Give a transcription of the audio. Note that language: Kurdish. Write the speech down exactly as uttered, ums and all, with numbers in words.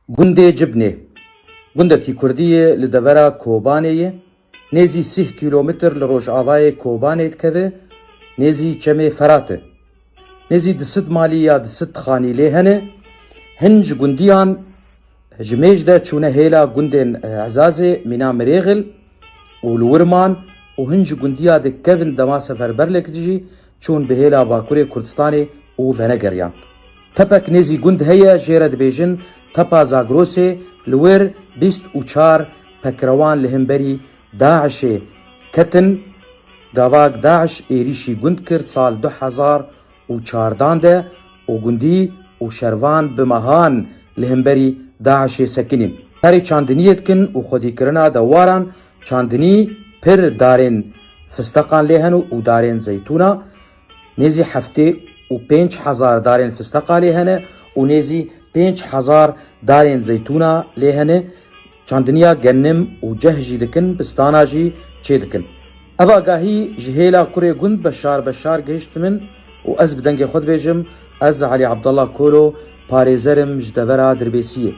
Gundê Cibnê, gundekî kurdî ye li devera Kobanê ye, nêzî sîh kîlometr li rojavayê Kobanê dikeve, nêzî çemê Ferat e. Nêzî du sed malî ya du sed xanî lê hene. Hin ji gundiyan ji mêj de çûne hêla gundên, e, Ezazê, mîna Mirêxil û li wir man û hin ji gundiya di kevin dema seferberlek dijî çûn bi hêla Bakurê Kurdistanê û venegeriyan. Tepek nêzî gund heye, jê re dibêjin Tepa Zagrosê, li wir bîst û çar pekrewan li hemberî DAIŞê ketin. Gavak DAIŞ êrîşî gund kir sal du hezar û çardan de û gundî û şervan bi mehan li hemberî DAIŞê sekinîn. Karê çandiniyê dikin û xwedîkirina dewaran çandinî pir darên fisteqan lê hene û darên zeytûna. Nêzî heftê û pênc hezar darên fisteqa lê hene û nêzî pênc hezar darên zeytûna lê hene. Çandiniya genim û ceh jî dikin, bistana jî çê dikin. Ev agahî ji hêla kurê gund Beşar Beşar gihişt min û ez bi dengê xwe dibêjim, ez Elî Abdullah Kolo, parêzer im ji devera Dirbêsiyê.